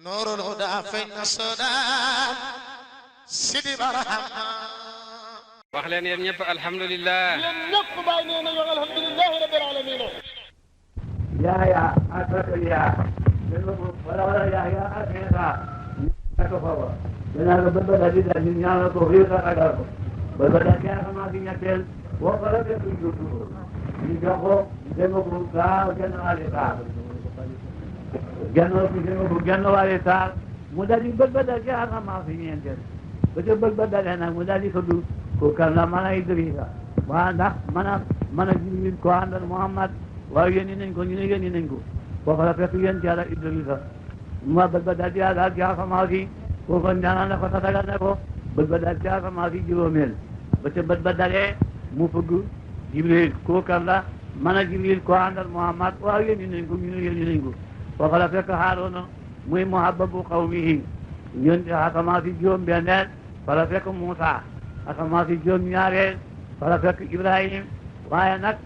نور الهدى فين السودان سيدي برحمة wax leen yéen ñëpp alhamdulilah. yéen ñëpp bàyyi nee na yow alhamdulilah rabbil alamin. Yahya ak Zakariya wala Yahya ak Isa ñu ko foofa danaa ko bëgg a daal di ñaanal ko réew ak agal ko ba daal yaa xamante ni ñetteel boo ko rek ñu jox ko dégg ko gaaw genn wàllu taal genn wàllu taal mu daal di bëgg daal yaa xamante ni ñeenteel ba ca bëgg daal nag mu daal di ko dul ko kan la mën a Idrissa waa ndax mën a Jibril ko àndal Muhammad waaye yónni nañ ko ñu ne yónni nañ ko foofa la fekk yéen ci Yàlla Idrissa ma bëgg ba daal di àgg ci asamaan si foofa ñaanal na ko tatagal ne ko bëgg ba daal ci asamaan si juróomeel ba ca bët ba dalee mu fëgg Jibril koo kan la mën a Jibril ko àndal Muhammad waaye yónni nañ ko ñu ne yónni nañ ko foofa la fekk Haaruna muy muhabbabu qawmihi ñun ci asamaan si juróom-benneel fa la fekk Muusa asamaan si juróom-ñaareel fa la fekk Ibrahim waaye nag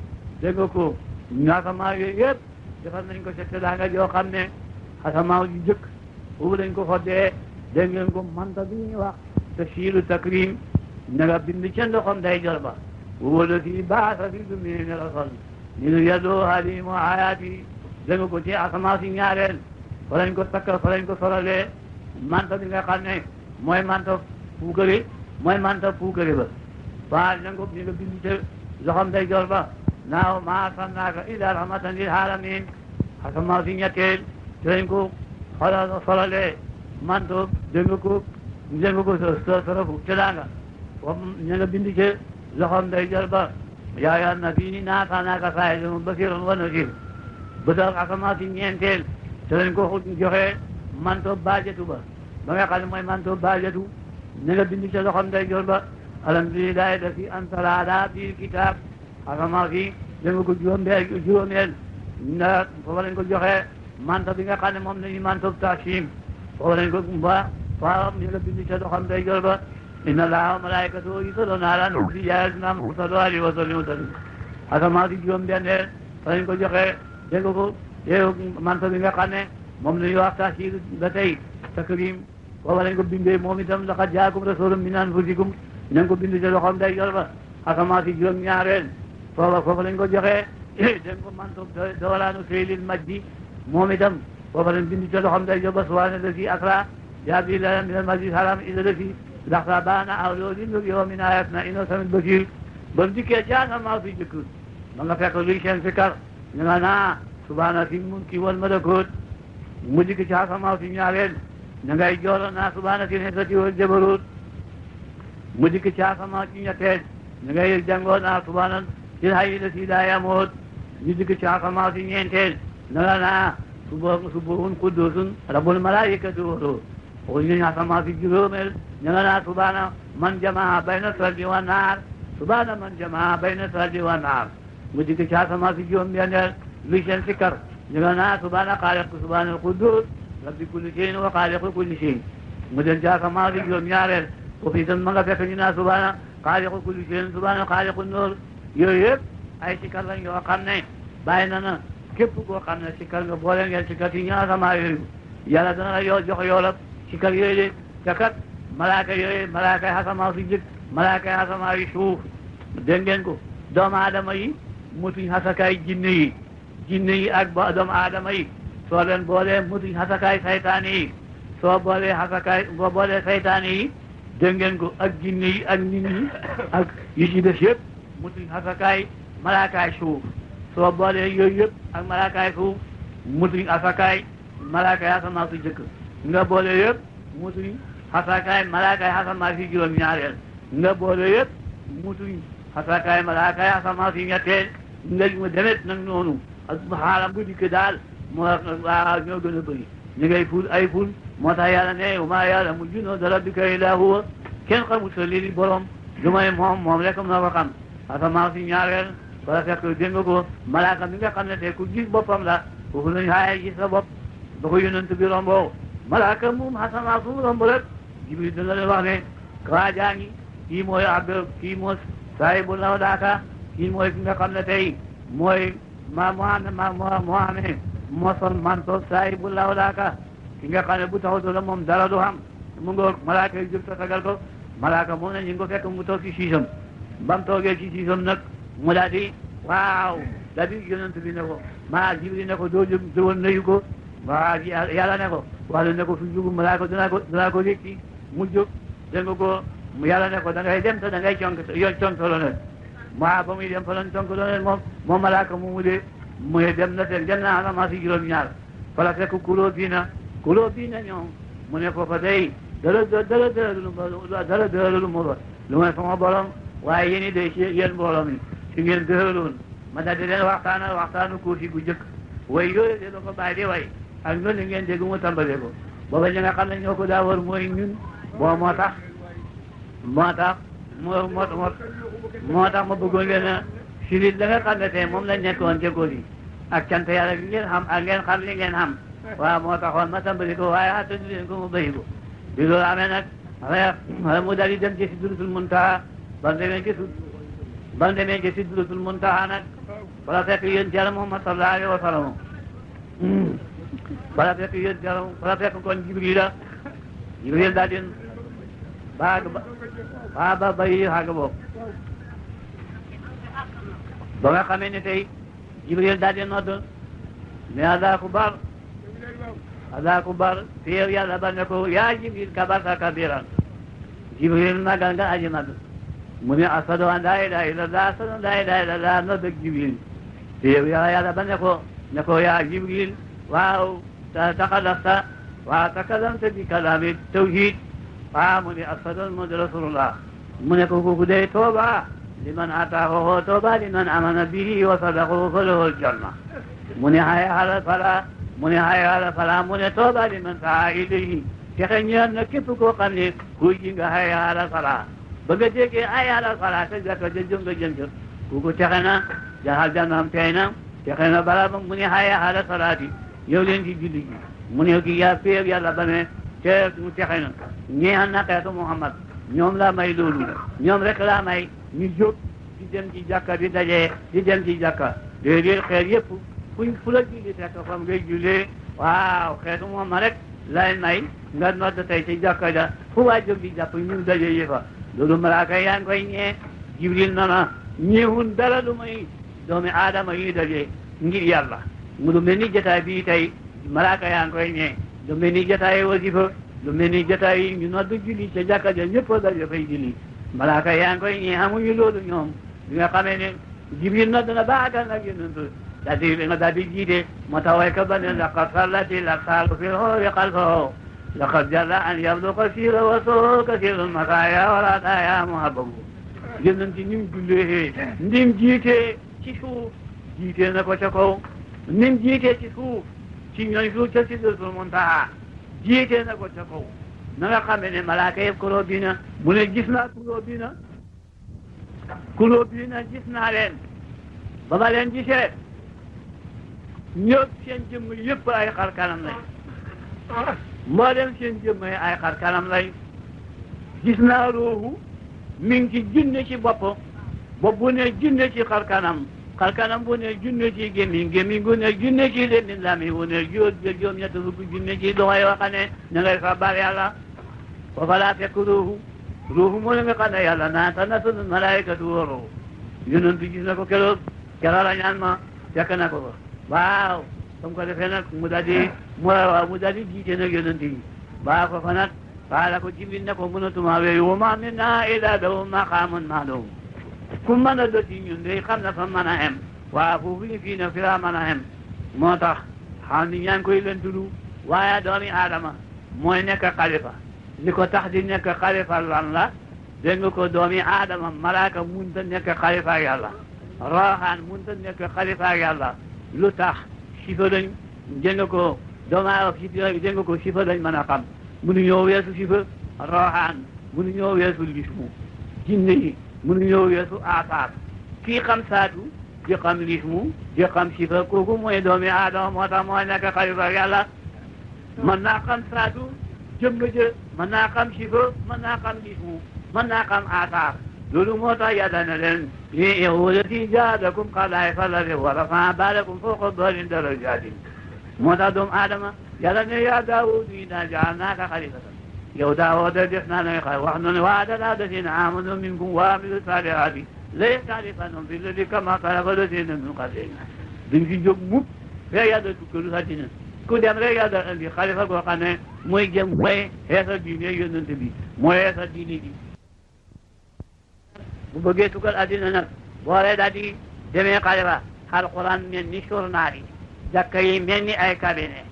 dégg nga ko asamaan yooyu yëpp defal nañ ko ca teraanga joo xam ne asamaan yu jëkk boobu lañ ko xoddee dégg ngeen ko manta bi ñuy wax tafsiiru takrim na nga bind ca ndoxam day jor ba wóola si baasa fi dummine rasul ni nu yadoo halimu ayaati dégg nga ko ci asamaan si ñaareel fa lañ ko takkal fa lañ ko sorolee manta bi nga xam ne mooy manta puukare ba waa na nga bind ca loxam day jor ba naaw maa arsalnaaka illaa rahmatan lil aalamiin asamaan si ñetteel ci lañ ko sololee manto dégg nga ko sorofu teraanga ña nga bind ca loxam day jor ba yaa ayyuhan nabiyyu innaa arsalnaaka shaahidan basiiran wa naziiran ba tax asamaan si ñeenteel ci lañ ko joxe manto baajatu ba nga xam ne mooy manto baajatu ña nga bind ca loxam day jor ba alhamdulillahi allazii anzala alaa abdihil kitaab asamaan si dégg nga ko juróomeel na foofa lañ ko joxe manta bi nga xam ne moom lañuy manto tashim foofa lañ ko ba fa ñu nga bind ca loxam day jor ba inna allaha wa malaikatahu yusalluuna ala nabi ya ayyuhallazina amanu sallu alayhi wa sallimu taslima asamaan si juróom-benneel fa lañ ko joxe dégg nga ko manta bi nga xam ne moom lañuy wax tashir ba tey takrim foofa lañ ko bindee moom itam laqad jaakum rasulun min anfusikum nañ ko bind ca loxam day jor ba asamaan si juróom-ñaareel foofa lañ ko joxee dégg ko manto dawalaanu seylil majdi moom itam foofa lañ bind ca loxam day jor ba subhaana llazii asraa bi abdihi laylan minal masjidil haraam ilal lazii baana awliyaa linuriyahu min aayaatinaa innahu samii'un basiir ba mu dikkee ca asamaan si jëkk ma nga fekk luy seen fikar ñu nga naa subhaana zil mulki wal malakuut mu dikk ca asamaan si ñaareel ñu ngay jooro naa subhaana zil izzati wal jabaruut mu dikk ca asamaan si ñetteel ñu ngay jàngoo naa subhaana zil hayyi llazii laa yamuut ñu dikk ci asamaan si ñeenteel nanga naa subuhun qudduusun rabbul malaa'ikati war ruuh ñu asamaan si juróomeel nanga naa subhaana man jamaa bayna sardi wa naar subhaana man jamaa bayna sardi wa naar mu dikk ci asamaan si juróom-benneel luy seen sikkar nanga naa subhaana xaaliqu subhaanal qudduus rabbi kulli shay'in wa xaaliqu kulli shay'in mu dem ci asamaan si juróom-ñaareel foofu itam ma nga fekk ñu naa subhaana xaaliqu kulli shay'in subhaana xaaliqu nuur yooyu yëpp ay sikkar lañ yoo xam ne bàyyi na képp koo xam ne sikkar nga boole ngeen sikkar ci ñaar sama yooyu yàlla dana la jox yoolab sikkar yooyu de te kat malaaka yooyu malaaka yi asamaan si jëkk malaaka yi asamaan yi suuf dégg ngeen ko doomu aadama yi mutuñ xasakaay jinne yi ak doomu aadama yi soo leen boolee mutuñ xasakaay saytaane yi soo boolee saytaane yi dégg ngeen ko ak jinne yi ak nit ñi ak yi ci des yëpp mutuñ xasakaay malaakaay suuf soo boolee yooyu yëpp ak malaakaay suuf mutuñ asakaay malaakaay asamaan si jëkk nga boole yëpp mutuñ asakaay malaakaay asamaan si juróom-ñaareel nga boole yëpp mutuñ asakaay malaakaay asamaan si ñetteel nga demet nag noonu ak xaalam bu dikk daal moo waa ñoo gën a bëri ñu ngay ful ay ful moo tax yàlla ne wa maa ya'lamu junuuda rabbika illaa huwa kenn xamul sa lii borom lu may moom rek moo ko xam asamaan si ñaareel wala fekk dégg nga ko malaaka mi nga xam ne te ku gis boppam la foofu lañu xaaye gis sa bopp ba ko yonent bi rombo malaaka moom asamaan fu mu romb rek Jibril dana leen wax ne waajaa ngi kii mooy kii moo saahibu lawdaaka kii mooy ki nga xam ne tey mooy moo amee moo sol manto saahibu lawdaaka ki nga xam ne bu taxawtu la moom dara du xam mu ngoog malaaka yi jóg tagal ko malaaka moom ne ñu ngi ko fekk mu toog ci siisam ba mu toogee ci siisam nag mu daal di waaw daal di yonent bi ne ko maa Jibril ne ko doo jóg jógoon nuyu ko waaw yàlla ne ko wax ne ko fi jugu malaaka dinaa ko rékki mu jóg dégg nga ko yàlla ne ko da ngay dem te da ngay contolo nag waaw ba muy dem fa lañ contolo nag moom malaaka mu de muy dem na seen janna alama si juróom-ñaar fa la fekk kuloo bii na ñoom mu ne foofa day dara dëralu ma ba lu may sama borom waaye yéen i day si yéen mbooloo mi si ngeen dëraloon ma daal di leen waxtaanu kuusi gu jëkk way yooyu de la ko bàyyi di way ak noonu li ngeen dégg mu tàmbalee ko booba ñi nga xam ne ñoo ko daa war mooy ñun boo moo tax ma bëggoon leen a siri da nga xam ne tey moom lañ nekkoon jëkkoon yi ak cant yàlla gi ngeen xam ak ngeen xam li ngeen xam waaw moo taxoon ma tàmbali ko waaye attanu leen ko mu béyi ko bi loolu amee nag mu daal di dem ci Sidratul Muntaha ba mu demee ci Sidratul Muntaha nag bala fekk yéen ci Yàlla Muhammad sallallahu alayhi wa sallam bala fekk kon Jibril daal di ba yi xàgg boobu ba nga xamee ne tey Jibril daal di nodd mais Allahu akbar teew yàlla ba ne ko yaa Jibril kabarta kabiran Jibril magal nga aji mag mu ne asadu an laa ilaaha illallah asadu an laa ilaaha illallah nodd ak Jibril teew yàlla ba ne ko yaa Jibril waaw takallamta bi kalaami tawhid mu ne asadu Muhammadu rasulullah mu ne ko kooku day tooba liman ataahu tooba liman amana bihi wa sadaqahu falahu aljanna mu ne hayya ala falaa mu ne tooba liman saa ilayhi texe ñeel na képp koo xam ne kuy ji nga hayya ala falaa ba nga déggee hayya ala falaa te jàkka ja jëm nga jëm kooku texe na jaxal jannam tey na texe na balaa ba mu ne hayya ala salaati yow leen ci julli gi mu ne ki yaa féeg yàlla ba ne te mu texe na ñeexal na xeetu Muhammad ñoom laa may loolu ñoom rek laa may ñu jóg di dem ci jàkka di daje di dem ci jàkka déedéet xeet yëpp fu la julli fekk fam ngay jullee waaw xeetu Muhammad rek lay may nga nodd tey ci jàkka ja fu waa jóg di jàpp ñu daje yi fa loolu malaaka yaa ngi koy ñee Jibril nana ñeewun dara lu may doomi aadama yi daje ngir yàlla mu lu mel ni jotaay bii tey malaaka yaa ngi koy ñee lu mel ni jotaay wasifa lu mel ni jotaay yi ñu nodd julli ca jàkka ja ñëpp daje fay julli malaaka yaa ngi koy ñee amuñu loolu ñoom bi nga xamee ne Jibril nodd na baagal nag yonent daal di jiite moo tax waykat ba ne laqad sallati l-aqsaalu fi l-hawri xalfahu laqad jalla an yabdu kasiira wa soo kasiirul masaaya wala taaya muhabbabu yonent ni mu jullee ndim jiitee ci suuf jiitee na ko ca kaw nim jiitee ci suuf ci ñooñ suuf ca Sidratul Muntaha jiitee na ko ca kaw na nga xamee ne malaaka yëpp kuloo biina mu ne gis naa kuloo biina gis naa leen ba ma leen gisee ñëpp seen jëmm yëpp ay xar kanam lay mboolem seen jëmm ay xar kanam lay gis naa ruuhu mi ngi ci junne ci bopp bu ne junne ci xar kanam bu ne junne ci gémmiñ gu ne junne ci leen lami wu ne juróom ñett fukki junne ci doxo yoo xam ne na ngay sabbal yàlla foofa laa fekk ruuhu moo la nga xam ne yàlla naan tanazzalu malaa'ikatu wa ruuh yonent gis na ko keroog la ñaan ma fekk na ko fa waaw comme ko defee nag mu daal di jiite nag yonent yi baa ko fa nag faala ko Jibril ne ko mënatuma weeyu wa maa minnaa illaa lahu maqaamun ma'luum ku mën a doti ñun day xam na fa mën a xem waaw foofu ñu fii ne fi la mën a xem moo tax xam ni ñaa ngi koy lëntulu waaye doomi aadama mooy nekk xalifa li ko tax di nekk xalifa lan la dégg nga ko doomi aadama malaaka munta nekk xalifa yàlla rooxaan munta nekk xalifa yàlla lu tax sifa lañ dégg nga ko doomu aadama dégg nga ko sifa lañ mën a xam mënuñoo weesu sifa rooxaan mënuñoo weesu lismu jinne yi mënuñoo weesu aasaar kii xam saatu di xam lismu di xam sifa kooku mooy doomi aadama moo tax mooy nekk xalifa yàlla mën naa xam saatu jëmm jë mën naa xam sifa mën naa xam lismu mën naa xam aasaar loolu moo tax yàlla na leen li wallati jaalakum xalaa'ifa fil ardi wa rafa'a ba'dakum fawqa ba'din darajaatin moo tax doomu aadama yàlla ne yaa Daawuud innaa ja'alnaaka xaliifatan yow Daawuda def naa la xalifa wax na ne wa'ada allaziina aamanuu minkum wa amilu saalihaati la yastakhlifannahum fil ardi kamaa khalaqa allaziina min qablihim duñ fi jóg mukk fekk yàlla tukkalu àddina ku dem rek yàlla indi xalifa goo xam ne mooy jëm mooy xeesal diine yonent bi mooy xeesal diine bi bu bëggee tukkal àddina nag boole daal di demee xalifa alquran mel ni journal yi jàkka yi mel ni ay cabinet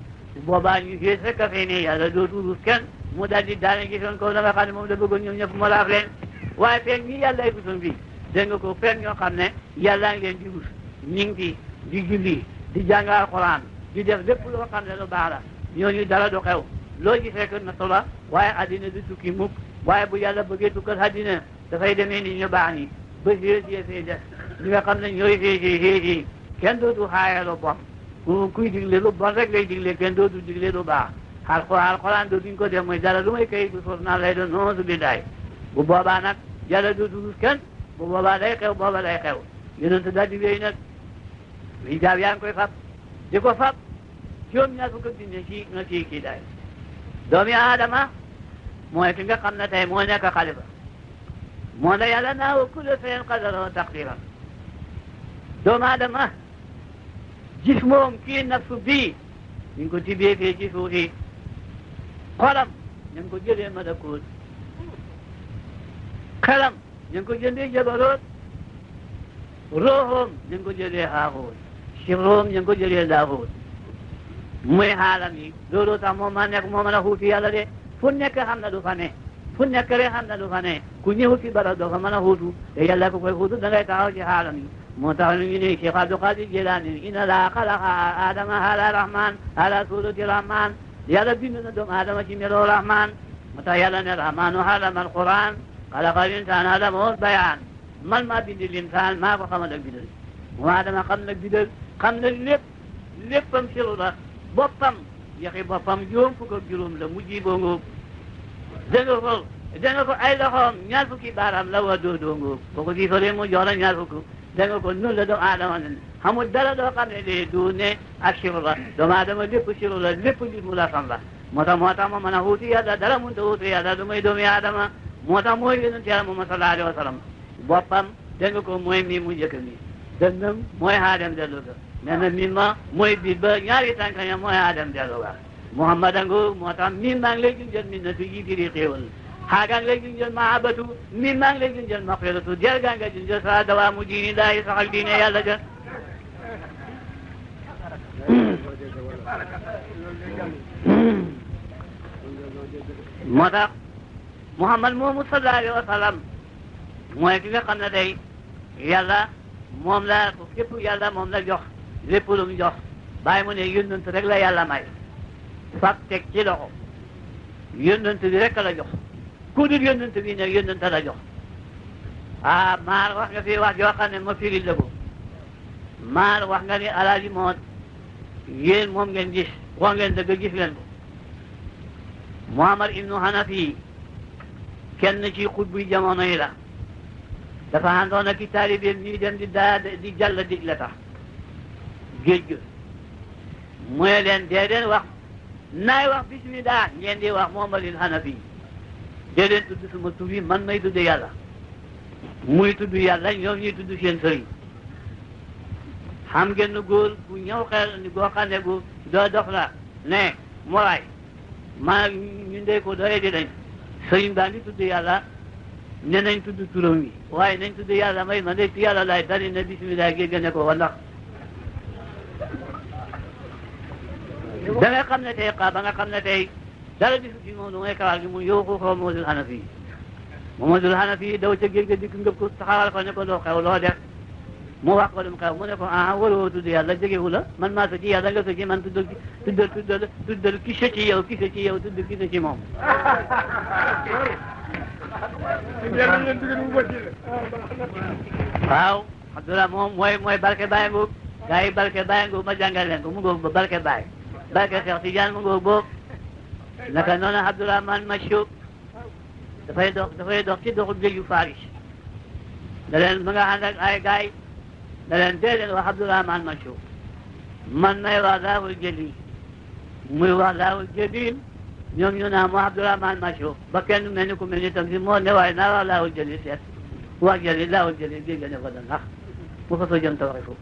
boobaa ñu xees rek a fay ne yàlla dootu rus kenn mu daal di daane gisoon ko da nga xam ne moom da bëggoon ñoom ñëpp mu laaf leen waaye feeg ñi yàlla ay gisoon bi dégg nga ko feeg ñoo xam ne yàlla ngi leen di rus ñu ngi fi di julli di jàng alquran di def lépp loo xam ne lu baax la ñooñu dara du xew loo ci fekk na tola waaye addina du tukki mukk waaye bu yàlla bëggee tukkal addina dafay demee ni ñu baax ni ba xéesee fay def ñi nga xam ne ñooy xéesi kenn dootu xaaye lu bon kuy digle lu bon rek lay digle kenn dootu digle lu baax alxuraan dootuñ ko def mooy dara lu may kayit bu journal lay doon noosu billaay bu boobaa nag yàlla dootu rus kenn bu boobaa day xew booba day xew yonent daal di wéy nag li jaab yaa ngi koy fab di ko fab juróom ñaar fukk dine ci nga ci kii daay doomi aadama mooy ki nga xam ne tey moo nekk xalifa moo ne yàlla naa wa kullu shay'in qadarahu taqdiran doomu aadama gis moom kii nafsu bii ñu ngi ko tibbee fii ci suuf si xolam ñu ngi ko jëlee malakoot xelam ñu ngi ko jëndee jabaroot roxoom ñu ngi ko jëlee haaxoot sirroom ñu ngi ko jëlee laaxoot muy xaalam yi loolu tax moom ma nekk moo mën a xuuti yàlla de fu nekk xam na du fa ne fu nekk rek xam na du fa ne ku ñëw ci barab doo fa mën a xuutu te yàlla ku koy xuutu da ngay taxaw ci xaalam yi moo tax ñu ne Cheikh Abdou Qadir Jilani inna laa xalaqa aadama ala rahman ala surati rahman yàlla bind na doomu aadama ci meloo rahman moo tax yàlla ne rahmanu allama alquran xalaqa linsan allamahu bayaan man maa bindi linsan maa ko xamal ak bidal moo aadama xam nag bidal xam na léppam silu la boppam yaxi boppam juróom fukk ak juróom la mujji boo ngóob dégg nga ko ay loxoom ñaar fukki baaraam la wa doo ngóob boo ko giifalee mu jox la ñaar fukk dégg nga ko noonu la doomu aadama ne xamul dara doo xam ne de du ne ak siru la doomu aadama lépp siru la lépp nit mu la xam la moo tax ma mën a xuuti yàlla dara mënut a xuuti yàlla du may doomu aadama moo tax mooy yonent yàlla Muhammad sallallahu alayhi wa sallam boppam dégg nga ko mooy mii mu njëkk mi dënnam mooy Aadam dellu ga nee na mii ma mooy biir ba ñaari tànk ña mooy Aadam dellu ga Muhammad ango moo tax mii maa ngi lay junjal min na tu yi firi xéewal xaagaa ngi lay junjal mahabatu mii maa ngi lay junjal maxfiratu jergaa nga junjal sa dawaamu diini daay saxal diine yàlla ja moo tax Muhammad moomu sallallahu alayhi wa sallam mooy ki nga xam ne tey yàlla moom la képp yàlla moom la jox lépp lu mu jox bàyyi mu ne yónnent rek la yàlla may fab teg ci loxo yónnent bi rek la jox ku dul yónnent bi ne yónnent la jox maar wax nga fi wax joo xam ne ma firil la ko maar wax nga ni alaaji moot yéen moom ngeen gis wax ngeen dëgg gis leen ko Muhammad ibnu Hanafi kenn ci xutbuy jamono yi la dafa àndoon ak i taalibeem ñuy dem di jàll dig la tax géej ga mooy leen dee leen wax naay wax bismillah ngeen di wax Muhammad ibnu Hanafi dee leen tudd suma tur yi man may tudd yàlla muy tudd yàlla ñoom ñuy tudd seen sëriñ xam ngeen ne góor bu ñëw xel ni goo xam ne gu doo dox la ne moraay maa ñu ndey ko doye di dañ sëriñ baa ngi tudd yàlla ne nañ tudd turam yi waaye nañ tudd yàlla may man de ci yàlla laay dali na bismillah géej ne ko wa ndax da nga xam ne tey ba nga xam ne tey dara di ci moom lu may kawal gi mu yóoxu ko Mamadul Hanafi Mamadul Hanafi daw ca géej ga dikk ngëp ko taxawal ko ne ko loo xew loo def mu wax ko lu mu xew mu ne ko waroo tudd yàlla jegewu la man maa sa ci yàlla nga sa ci man tuddal ki sa ci yow tudd ki sa ci moom waaw Abdoulaye moom mooy barke Baye ngoog gaa yi barke Baye ngoog ma jàngal leen ko mu ngoog ba barke Baye barke Cheikh Tidiane mu ngoog boobu naka noonu Abdourahmane Machou dafay dox ci doxu géeju Faris da leen ma nga ànd ak ay gaay da leen dee leen wax Abdourahmane Machou man may wax daawul jëli muy wax laawul jalil ñoom ñu naan mu Abdourahmane Macho ba kenn mel ni ku mel ni tam si moo ne waaye naa wax laawul jalil seet wax jalil laawul jalil dégg ne ko da ndax mu fa soo jëm ta waxi foofu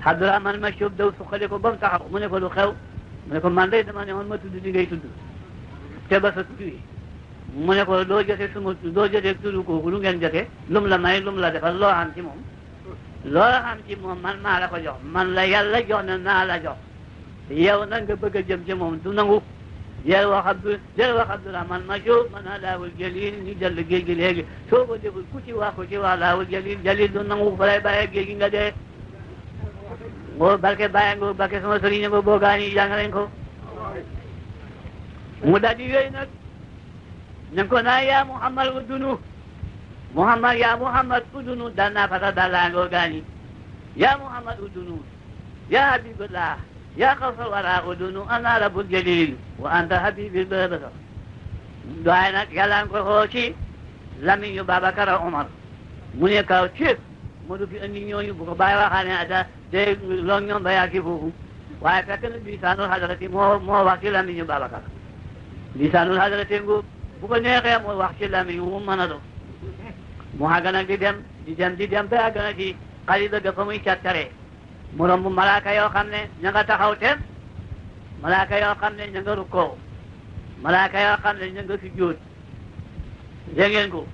Abdourahmane Macho daw suqali ko ba mu taxaw mu ne ko lu xew mu ne ko man day dama ne man ma tudd li ngay tudd te ba sa tudd yi mu ne ko doo jotee suma doo jotee tudd kooku lu ngeen jotee lum la may lum la defal loo xam ci moom loo xam ci moom man maa la ko jox man la yàlla jox na naa la jox yow nag nga bëgg a jëm ci moom du nangu jël wax Abdourahmane Macho man a laawul jalil ñu jël géej gi léegi soo ko deful ku ci wax laawul jalil du nangu fa lay bàyyee géej gi nga dee ngoo barke bàyyi ngoo barke sama sëriñ ngoo boogaani jàng nañ ko mu daal di yooyu nag ne ko naa yaa Muhammad udunu yaa Muhammad udunu dal naa fata dallaa ngoo gaani yaa Muhammad udunu yaa Habiballah yaa xawsal wara udunu ana rabbul jalil wa anta habibil babaka waaye nag yàlla ko xoo ci lamiñu Babacar Omar mu ne kaw ci mu du fi andi ñooñu bu ko bàyyi waxaane ata te loolu ñoom ba yàgg foofu waaye fekk na lisaanul hadrati moo wax ci lamiñu Babacar lisaanul hadrati ngu bu ko neexee moo wax ci lamiñu mu mën a do mu àgg nag di dem ba àgg na ci xalida ga fa muy cattare mu romb malaaka yoo xam ne ña nga taxaw tem malaaka yoo xam ne ña nga rukkoo malaaka yoo xam ne ña nga sujjóot dégg ngeen ko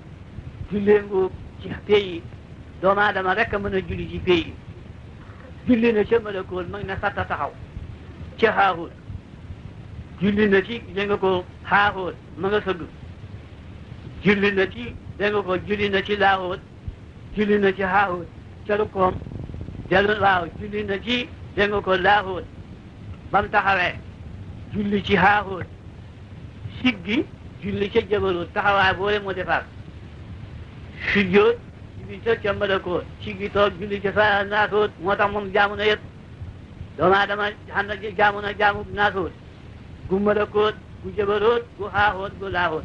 jullee ngu ci pays doomu aadama rek a mën a julli ci pays julli na ca malakool mag na satta taxaw ca xaaxóot julli na ci dégg nga ko xaaxóot ma nga sëgg julli na ci dégg nga ko julli na ci laaxóot julli na ci xaaxóot ca rukkoom dellu waaw julli na ci dégg nga ko laaxóot ba mu taxawee julli ci xaaxóot siggi julli ca jabaroot taxawaay boole mu defar sujjóot julli ca malakoot siggi toog julli ca sa naasoot moo tax moom jaamu na yëpp doomu aadama xam na jaamu naasoot gu malakoot gu jabaroot gu xaaxóot gu laaxóot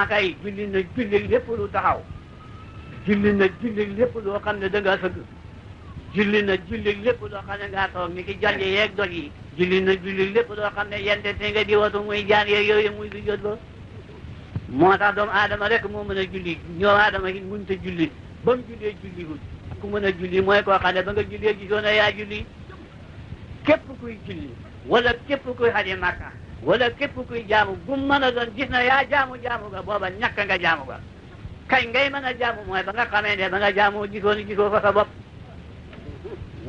kay julli na julli lépp lu taxaw julli na julli lépp loo xam ne da ngaa sëgg julli na julli lépp loo xam ne ngaa toog ni ki janje yeeg doj yi julli na julli lépp loo xam ne yente te nga di watu muy jaan yeeg yooyu muy du jot ba moo tax doomu aadama rek moo mën a julli ñoom aadama yi mënut a julli ba mu jullee julliwul ku mën a julli mooy koo xam ne ba nga jullee gisoon na yaa julli képp kuy julli wala képp kuy xaje Makka wala képp kuy jaamu bu mën a doon gis na yaa jaamu ga booba ñàkk nga jaamu ga kañ ngay mën a jaamu mooy ba nga xamee ne ba nga jaamu gisoo fa sa bopp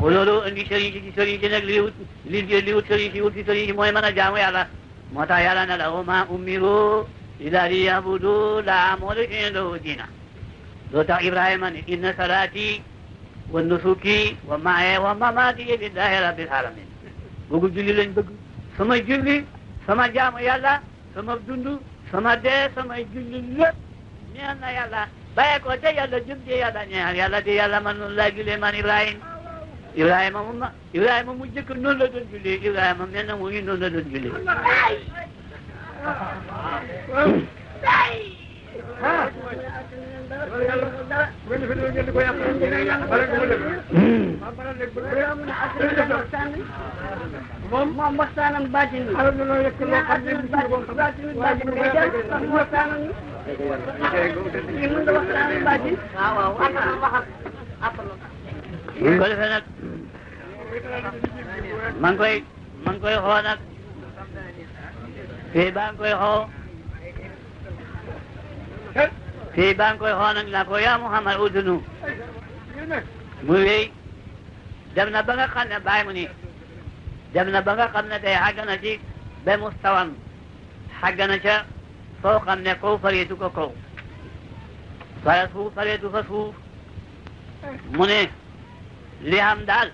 loolu indi sëriñ ci nag li wut sëriñ ci wut si sëriñ ci mooy mën a jaamu yàlla moo tax yàlla ne la wa maa umiru illa liyabudu laaha mukhlisina lahu diina loo tax Ibrahima ne inna salaati wa nusuki wa mahyaaya wa mamaati lillahi rabbil alamin bëggu julli lañ bëgg sama julli sama jaamu yàlla sama dundu sama dee samay julli lépp ñeel na yàlla bàyyi ko te yàlla jëm ci yàlla ñeel yàlla di yàlla man noonu laa jullee man Ibrahima mu jëkk noonu la doon julli Ibrahima mel na mu ngi noonu la doon julli moom waxtaanam baatin ko defee nag man koy xoo nag fii baa ngi koy xoo nag naa ko yaa Muhammad udunu mu wéy dem na ba nga xam ne bàyyi mu ni dem na ba nga xam ne tey xàgg na ci ba mustawan xàgg na ca foo xam ne kaw fareetu ko kaw fara suuf fareetu fa suuf mu ne li xam daal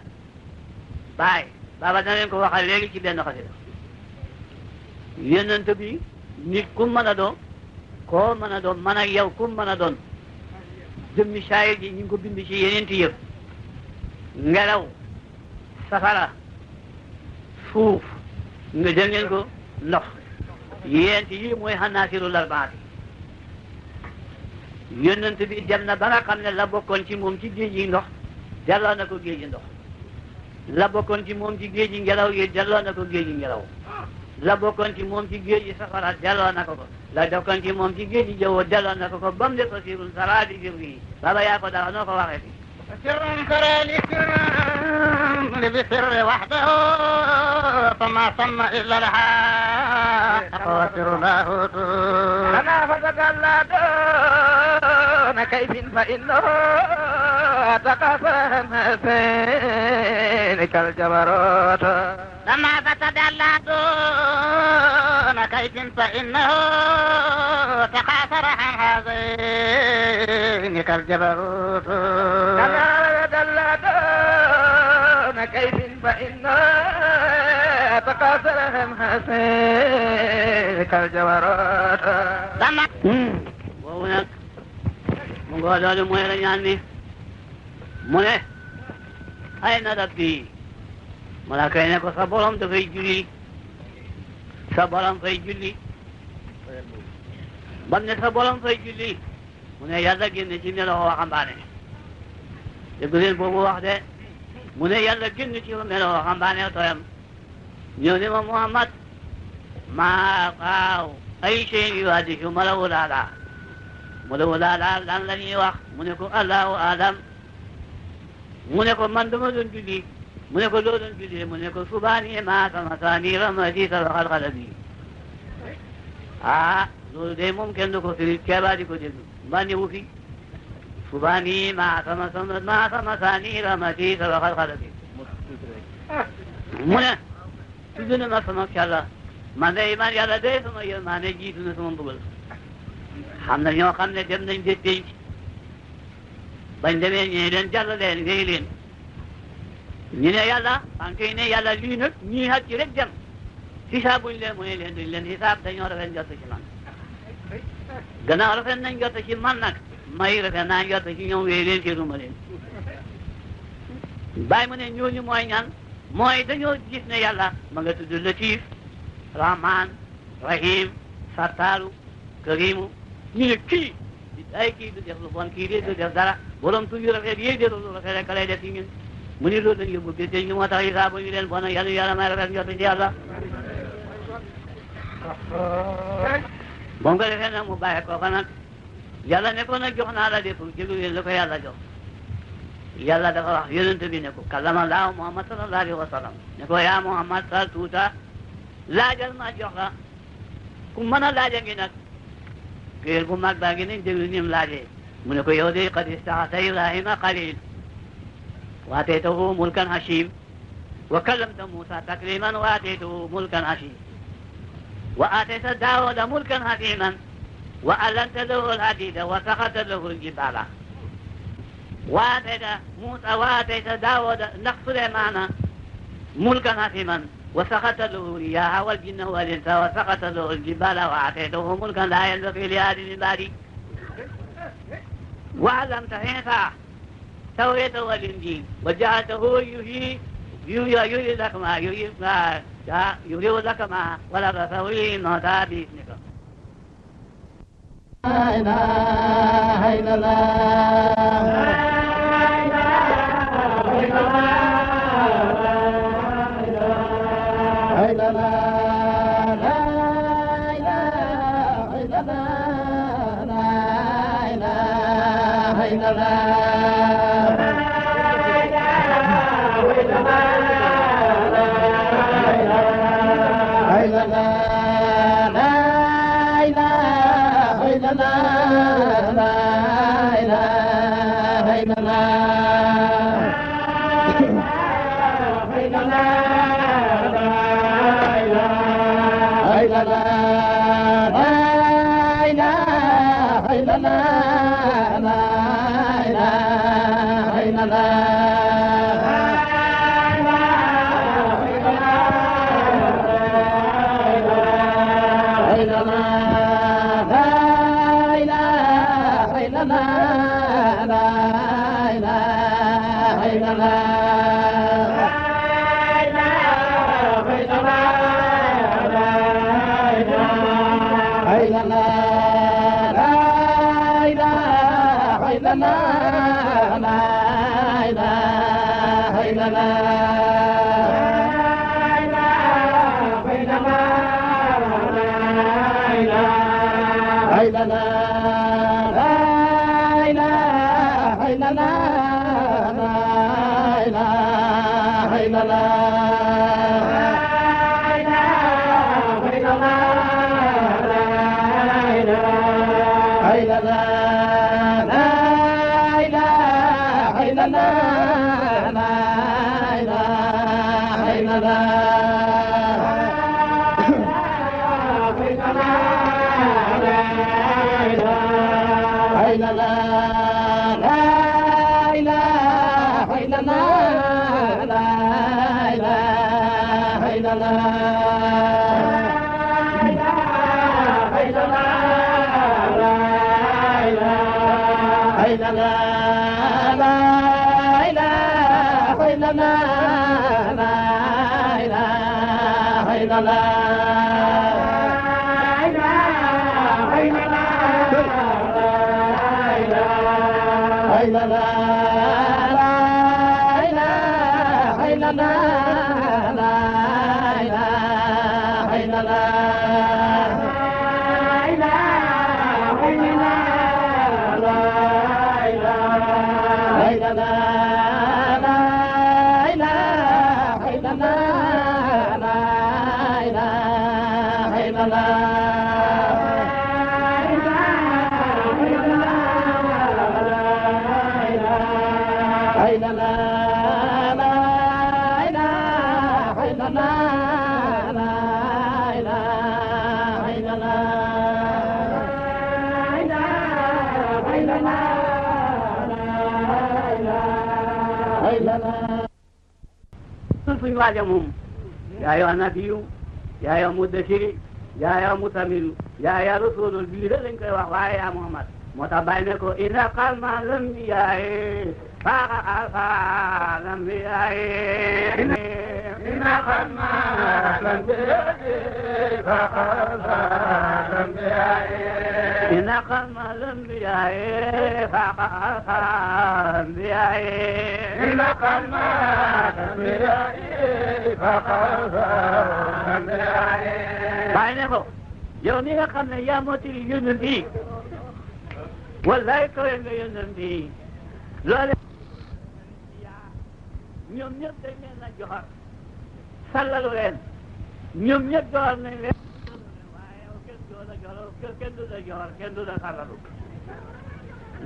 bàyyi baaba dana leen ko waxal léegi ci benn xasida yonent bi nit ku mën a doon koo mën a doon man ak yow ku mën a doon jëmmi saayir ji ñu ngi ko bind ci yeneenti yëpp ngelaw safara suuf nga dégg ngeen ko ndox yeenti yi mooy xanaasirul arbaati yonent bi dem na ba nga xam ne la bokkoon ci moom ci géej gi ndox delloo na ko géej gi ndox la bokkoon ci moom ci géej gi ngelaw yi delloo na ko géej gi ngelaw la bokkoon ci moom ci géej gi safara delloo na ko la bokkoon ci moom ci géej gi jaww delloo na ko ba mu def asirul saradi firri baba yaa ko dara noo ko waxee fi سر فرالي سر بسر وحده فما ثم إلا الحق وسر لاهوت أنا فتجلى دون كيف فإنه تقاسم سينك الجبروت لما فتجلى دون كيف فإنه تقاصر عن هذينك الجبروت كيف فإنه تقاصرهم حسيك الجوارات لما وهناك من قال له مويلا يعني منه أين ربي ملاكينك صبرهم في جلي صبرهم في جلي بني صبرهم في جلي منه يالك ينجي له وقمبانه يقولين بابو واحدة من يلا جن شيء من هو خمبانة تويم يوني محمد ما قاو أي شيء يوادي شو ملولا لا لان لني واق منكو الله آدم منكو مندمون جدي منكو لودن جدي منكو سبحانه ما سمساني رمتي سبق القلبي لو ده ممكن نكو في كباري كو جدو باني وفي سبحاني ما سمساني رمتي سبق القلبي منه تدون ما سمك الله من ده إيمان يلا ده سما يمان جيتون سما بقول xam na ñoo xam ne dem nañ de pénc bañ demee ñee leen jàll leen ngay leen ñu ne yàlla man koy ne yàlla lii nag ñii xat ci rek dem xisaabuñ leen mu ne leen duñ leen xisaab dañoo rafet njort ci man gannaaw rafet nañ njort ci man nag may rafet naa njort ci ñoom wéy leen seetuma leen bàyyi mu ne ñooñu mooy ñan mooy dañoo gis ne yàlla ma nga tudd Latif Rahman Rahim Sattaaru Karimu ñu ne kii ay kii du def lu bon kii de du def dara borom tuuti rafet yéeg de lu rafet rek lay def ci ñun mu ni loolu dañu yóbbu bés ñu moo tax yi saa bu ñu leen bon yàlla may rafet njort ci yàlla ba mu ko defee nag mu bàyyi ko nag yàlla ne ko nag jox naa la de pour jëlu leen la ko yàlla jox yàlla dafa wax yonent bi ne ko kallama laahu Muhammad sallallahu alayhi wa sallam ne ko yaa Muhammad sal tuuta laajal ma jox la ku mën a laaja ngi nag géer bu mag baa ngi nañ déglu nim laajee mu ne ko yow de qad istaxasa Ibrahima xalil wa ataytahu mulkan hashim wa kallamta Musa takliman wa ataytahu mulkan hashim wa atayta Daawuda mulkan hakiman wa allanta lahu alhadida wa saxarta lahu aljibala wa atayta Musa wa atayta Daawuda ndax Suleymana mulkan hakiman وسخط له الرياح والجن والإنس وسخط له الجبال وآتيته ملكا لا ينبغي لأحد من بعده وعلمت عيسى التوراة والإنجيل وجعلته يحيي لك ما يريد لك ما ولبثه الموتى بإذنك لا إله إلا الله لا إله إلا الله لا إله إلا الله لا إله إلا الله لا إله إلا الله fuñ waaja moom yaa yoo nabiyu yaa yoo muddasiri yaa yoo mutamilu yaa yaa rasulul bi rek lañ koy wax waaye yaa Muhammad moo tax bàyyi ne ko ina qalma lambiyaaye faaxa alfa lambiyaaye ina qalma lambiyaaye faaxa alfa lambiyaaye ina qalma lambiyaaye faaxa alfa lambiyaaye ina qalma lambiyaaye faaxa alfa lambiyaaye bàyyi ne ko yow mi nga xam ne yaa mottali yónnent yi wallaay kawe nga yónnent yi loole ñoom ñëpp dañ leen a joxar sallalu leen ñoom ñëpp joxar nañ leen waaye yow kenn du la joxar kenn du la joxar kenn du la sallalu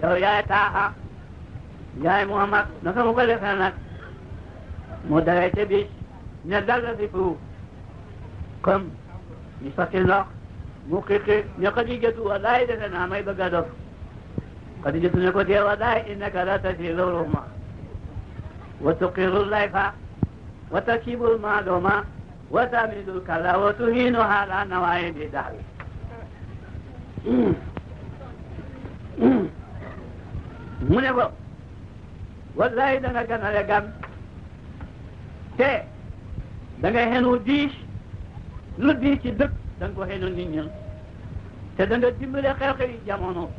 yow yaay taaxa yaay Muhammad naka mu ko defee nag mu dawee ca bis ne dal la si fu comme ñu sotti ndox mu xiqi ne Xadijatu wallaay defe naa may bëgg a dof Xadijatu ne ko dee wallaay innaka la tasilu ruuma wa tuqiru layfa wa taksibul maaduma wa tamidul kalla wa tuhinu ala nawaibi dahri mu ne ko wallaay da nga ganale gan te da nga xenu diis lu diis ci dëkk da nga ko xenu nit ñi te da nga dimbale xew-xewi jamono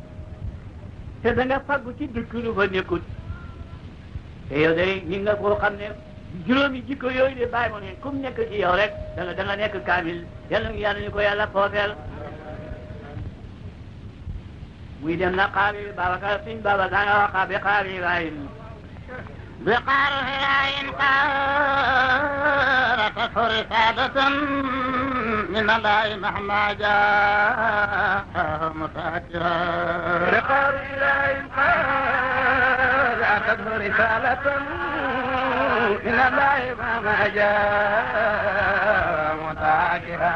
te da nga faggu ci dëkk lu fa nekkut te yow day ñi nga koo xam ne juróomi jikko yooyu de bàyyi mo ne comme nekk ci yow rek da nga nekk kaamil yàlla ñu ko yàlla foofeel muy dem na xaabi Babacar Sëñ Baba da nga wax xaabi xaabi waaye بقار هراء قارت رسالة من الله مهما جاء متأكرا بقار هراء قارت رسالة من الله مهما جاء متأكرا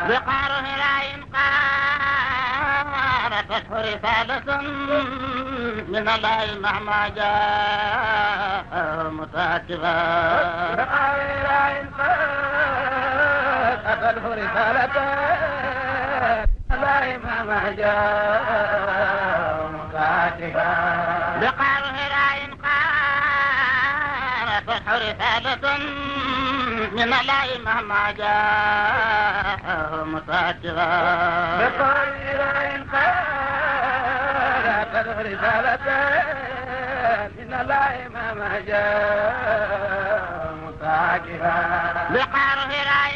بقار هراء قارت رسالة من الله مهما جاء متأكبا بغير إنقاذ أتته رسالة الله مهما جاء متأكبا بغير إنقاذ أتته رسالة من الله مهما جاء متأكبا بغير إنقاذ أتته رسالة من الله مهما جاء متأكبا بقار هراء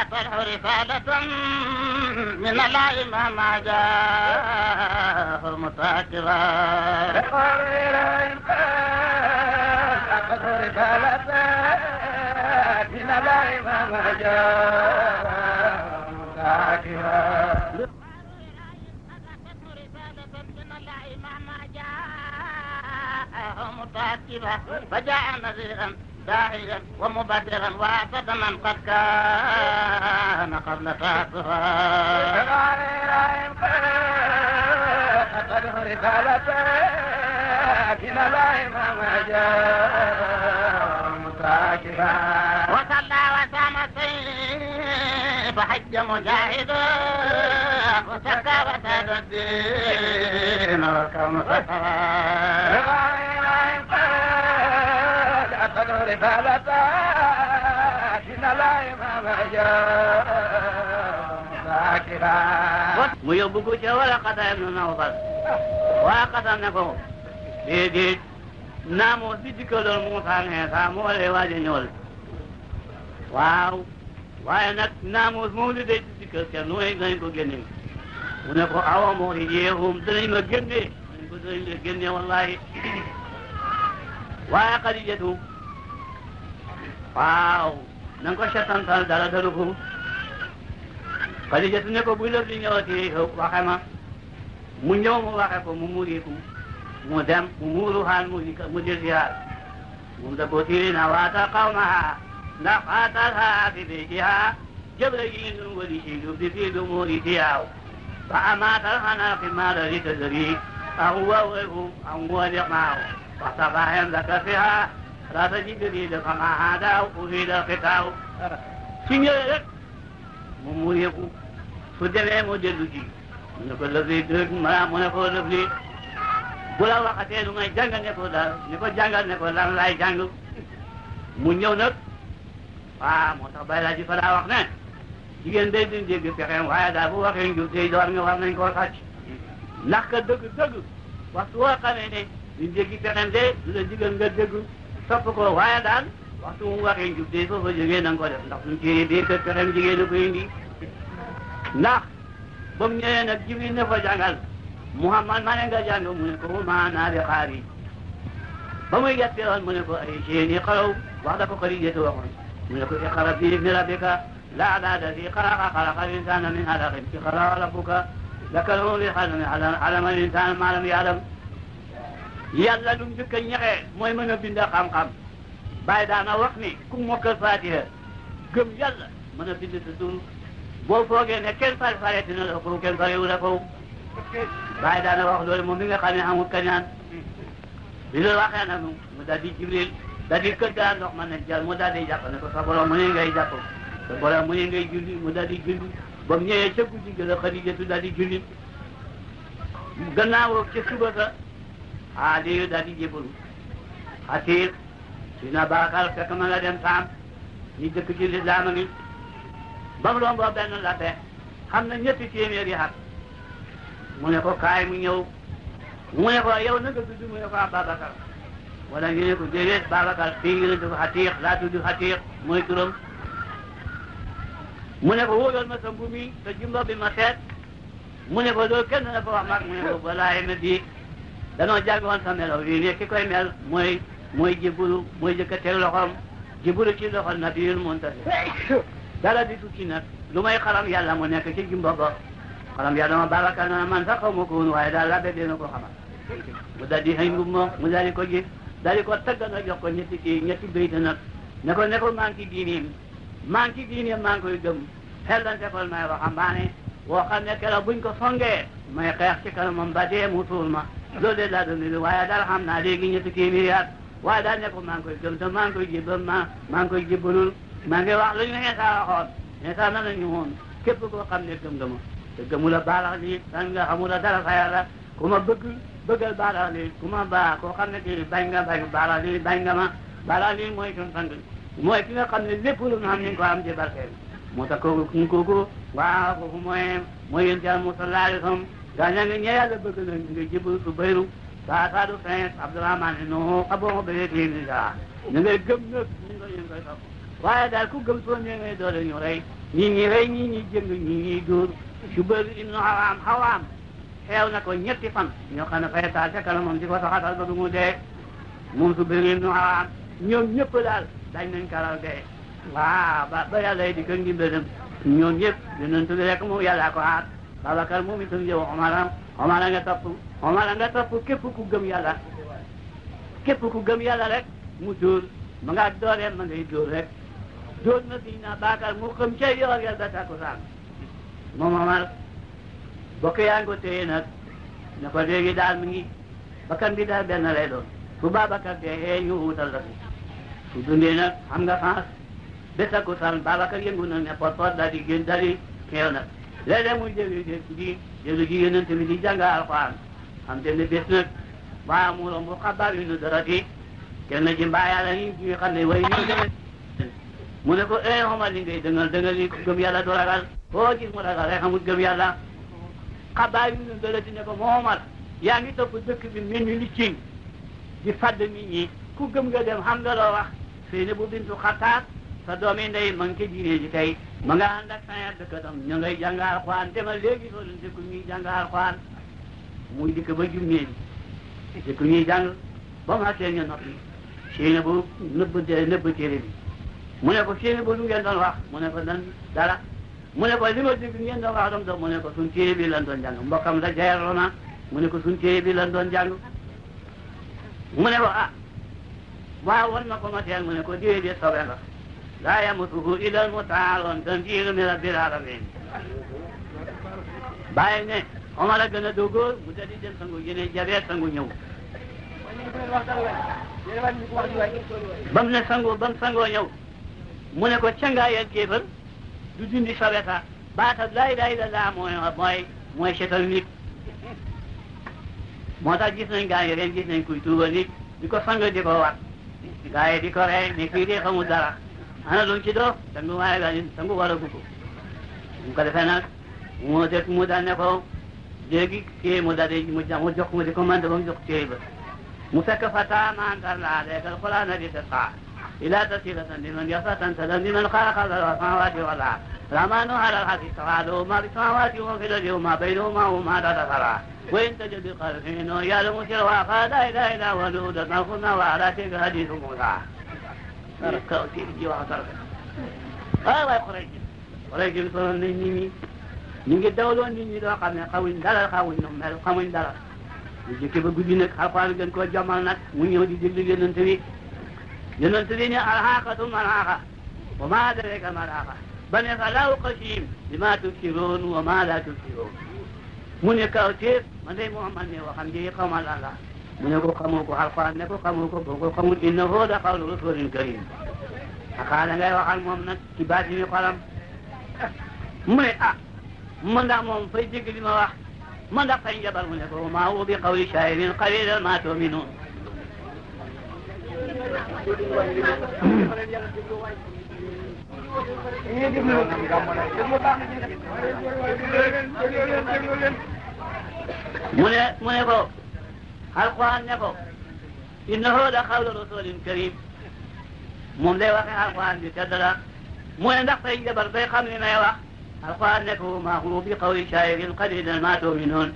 أتته رسالة من الله مهما جاء متاكبا أتته رسالة من الله مهما جاء متاكبا متاكبا فجاء نذيرا داعيا ومبادرا واسد من قد كان قبل تاسفا أتته رسالة من الله ما جاء متاكبا وصلى وسام السيف حج مجاهدا وسكى وساد الدين وكم سكرا أتته رسالة من الله ما جاء متاكبا mu yóbbu ko ca Waraqata ibn Nawfal Waraqata ne ko déedéet naamoo bi dikkaloon Muusaa ne saa moo lay waaj a ñëwal waaw waaye nag naamoo moom li day dikkal ca nu may nañ ko génne mu ne ko awa moo di yeexum danañ ma génne dañ ko danañ la génne wallahi waaye Xadijatu waaw na nga ko setantal dara dalu ko Xadijatu ne ko bu lëf li ñëwati waxe ma mu ñëw mu waxe ko mu muriku mu dem mu muuru xaan mu dirsihaat moom da ko tirina waata qawmaha ndax atalha fi beytiha جبريل ولشيد بفيد مورثها فأمات الخنا في المال لتدري أهو أهو لقماه فاصطفاهم لك فيها راس جبريل فما هذا أفيد القطاع سنجرك مموريكو سجل مجلجي من كل ذي درك ما من كل ذي بلا وقتين ما جانغ نكو جانغ نكو لان لاي جانغ mu ñëw nag waaw moo tax bay laa ji fa daa wax ne jigéen day duñ dégg pexeem waaye daal bu waxee njub tey door nga war nañ koo sàcc ndax ka dëgg waxtu woo xamee ne duñ dégg pexeem de du la digal nga dégg topp ko waaye daal waxtu mu waxee njub tey foofa jógee na nga ko def ndax suñ téere bii kër pexeem jigéen a ko indi ndax ba mu ñëwee nag Jibril ne fa jàngal Muhammad ma ne nga jàng mu ne ko ma naa bi xaar yi ba muy yetteewoon mu ne ko ay séeni xalaw wax da ko Xadiijatu waxoon mu ne ko iqra bismi rabbika la'laa allazii xalaqa al-insaana min alaqin iqra rabbuka lakal bi xalami allama al-insaana maa lam ya'lam yàlla lu mu njëkk a ñaxee mooy mën a bind xam-xam bàyyi daana wax ni ku mokkal Faatiha gëm yàlla mën a bind sa tur boo foogee ne kenn fareeti na la ko kenn farewu la ko bàyyi daana wax loolu moom mi nga xam ne amul kañaan bi loolu waxee nag mu daal di Jibril daal di kër gaa ndox ma ne jàll mu daal di jàpp ne ko sa borom mu ne ngay jàpp sa borom mu ne ngay julli mu daal di julli ba mu ñëwee ca guddi gi la Xadiijatu daal di julli gannaaw ca suba sa Aliyu daal di jébbalu Atiq dina Baakar fekk ma nga dem Saam ñu dëkk ci lislaam a ngi ba mu romboo benn lappe xam na ñetti téeméeri at mu ne ko kaay mu ñëw mu ne ko yow na nga tudd mu ne ko Babacar wala ñu ne ko déedéet Babacar fii ngi la tudd Atiq laa tudd Atiq mooy turam mu ne ko wóolal ma sa mbubb mi sa jumba bi ma seet mu ne ko loolu kenn na ko wax mag mu ne ko balaa ma bii danoo jàngoon sa melo yi ne ki koy mel mooy jébbalu mooy jëkk a teg loxoom jébbalu ci loxo Nabiyul Muntasir dara di tukki nag lu may xalam yàlla mu nekk ci jumba ba xalam yàlla ma Babacar na man sax xaw ma ko woon waaye daal laa dina ko xamal mu daal di xëy mbub moom mu daal di ko gis daal di ko tagg nag jox ko ñetti bayt nag ne ko maa ngi ci diineem maa ngi koy gëm xellante ko may waxambaane woo xam ne keroog buñ ko songee may xeex ci kanamam ba dee mu tuul ma loolu de laa doon niru waaye daal xam naa léegi ñetti téeméeri at waaye daal ne ko maa ngi koy gëm te maa ngi koy jébbal maa ngi koy jébbalul maa ngi wax lu ñu Iisaa waxoon Iisaa na nañu woon képp koo xam ne gëm nga ma te gëmula baalax lii dan nga xamula dara fa yàlla ku ma bëggal baalax lii ku ma baa koo xam ne kii bañ baalax lii bañ nga ma baalax lii mooy suñu sang mooy ki nga xam ne lépp lu ñu xam ni ko am ci barkeel moo tax kooku waaw kooku mooy yéen Yàlla Muhammad sallallahu alayhi wa sallam gaa ña nga ñe yàlla bëgg na nga jébal su bayru Saadu Prince Abdourahmane no aboo ba léegi ñu ngay gëm nag ñu ngi koy topp waaye daal ku gëm soo ñëwee doole ñu rey ñii rey ñii jëng ñii dóor Subayr ibnu Awaam xeew na ko ñetti fan ñoo xam ne fay taal ca kanamam di ko saxatal ba du mu dee moom Subayr ibnu Awaam ñoom ñëpp daal dañ nañ karal dee waaw ba yàlla di ko ndimbalam ñoom ñëpp dinañ tudd rek moom yàlla ko aar Babacar moom itam yow Omar nga topp képp ku gëm yàlla rek mu dóor ma ngaa dooreel ma ngay dóor rek dóor na si na Bakar mu xam ca yoor yal ba takkusaan moom Omar bokk yaa ngi ko téye nag ne ko léegi daal mi ngi bakkan bi daal benn lay doon su Babacar dee ñu wutal la fi su dundee nag xam nga France ba takkusaan Babacar yëngu na ne pot daal di génn daal di xeew nag léeg-léeg muy déglu ji yonent bi di jàng Alxuraan xam te ne bés nag waa mu romb xabaar yu nu darati kenn ci mbaa yàlla yi xam ne way ñu demee mu ne ko Omar li ngay dëngal yi gëm yàlla du ragal foo gis mu ragal rek xamul gëm yàlla xabaar yu nu darati ne ko Omar yaa ngi topp dëkk bi mel ni li ciñ di fàdd nit ñi ku gëm nga dem xam nga loo wax Seynabu bintu Xattaab sa doomi ndey ma ngi ko diine ji tey ma nga ànd ak sañar dëkkatam ñu ngay jàng Alxuraan te ma léegi soo leen dëkku ñuy jàng Alxuraan muy dikk ba jummee bi dëkku ñuy jàng ba mu xasee ñu noppi Seynabu nëbb téere bi mu ne ko Seynabu lu ngeen doon wax mu ne ko dan dara mu ne ko li ma dégg ngeen doon wax doom mu ne ko suñ téere bi lan doon jàng mbokkam la jayarloo na mu ne ko suñ téere bi lan doon jàng mu ne ko waaw war na ko ma teel mu ne ko déedéet sobe nga laa yamassuhu illa al-mutahharuun tanziilun min rabbil aalamiin bàyyi ne Omar a gën a dógóor mu dadi dem sangu yéene jabeet sangu ñëw ba mu sangoo ñëw mu ne ko cangaayal kéefër du dindi sobe sa baatab laa ilaaha illallaah mooy setal nit moo tax gis nañ gaa yi ren gis nañ kuy tuuba nit di ko sang di ko wat gaa yi di ko rey ne kii de xamul dara ana luñ ci doo sangu waaye gaa yi sangu wala gugu mu ko defee nag mu daan ne ko léegi kii mu daal mu jox mu di commande ba mu jox téye ba mu fekk fa taamantar laa leegal Qur'aana di tasqa ilaa tafsiiratan liman yaxshaa tanziilan mimman xalaqa as-samaawaati wal arda rahmaanu alal arshi istawaa lahu maa fi s-samaawaati wa fil ardi wa maa baynahumaa wa maa tahta as-saraa wa in tajid bi qalbika innahu ya'lamu sirra wa akhfaa laa ilaaha illaa huwa lahu al-asmaa'ul husnaa wa alaa tilka hadiisu Muusaa kaw ci ji wax dara waay Quraysh ji sonal nañ nit ñi ñu ngi dawloon nit ñi doo xam ne xamuñ dara ñu jëkke ba guddi nag Alxuraan gën koo jommal nag mu ñëw di déglu yonent bi ne alhaaqatu malhaaqa wa maa adraaka malhaaqa ba ne falaa uqsimu bimaa tubsiruun wa maa laa tubsiruun mu ne kaw téef man de Muhammad ne waxam ji xaw ma lan la mu ne ko xamoo ko Alxuraan ne ko xamoo ko boo ko xamul innahu la qawlu rasuulin kariim xaala ngay waxal moom nag ci baatini xolam mu ne man ndax moom fay dégg li ma wax man ndax fay njabar mu ne ko maa huwa bi qawli shaa'irin qaliilan maa tu'minuun mu ne ko Alxuraan ne ko innahu la qawlu rasuulin kariim moom lay waxee Alxuraan bi tedd la mu ne ndax fay njabar bay xam li may wax Alxuraan ne ko maa huwa bi qawli shaa'irin qaliilan maa tu'minuun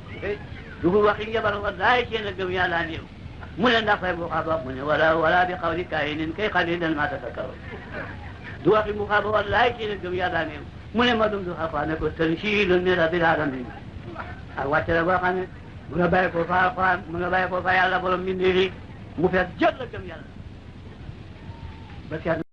du waxi njabar wallaahi seen gëm yàlla néew mu ne ndax fay bu xaaba mu ne wala bi qawli kaahinin kay qaliilan maa tazakkaruun du waxi bu xaaba wallaahi seen gëm yàlla néew mu ne ma dum du Alxuraan ne ko tanziilun min rabbil aalamiin ak wàcce la boo xam ne mu nga bàyyi ko fa Alxuraan mu nga bàyyi ko fa yàlla borom mbindeef yi mu fees jot la gëm yàlla ba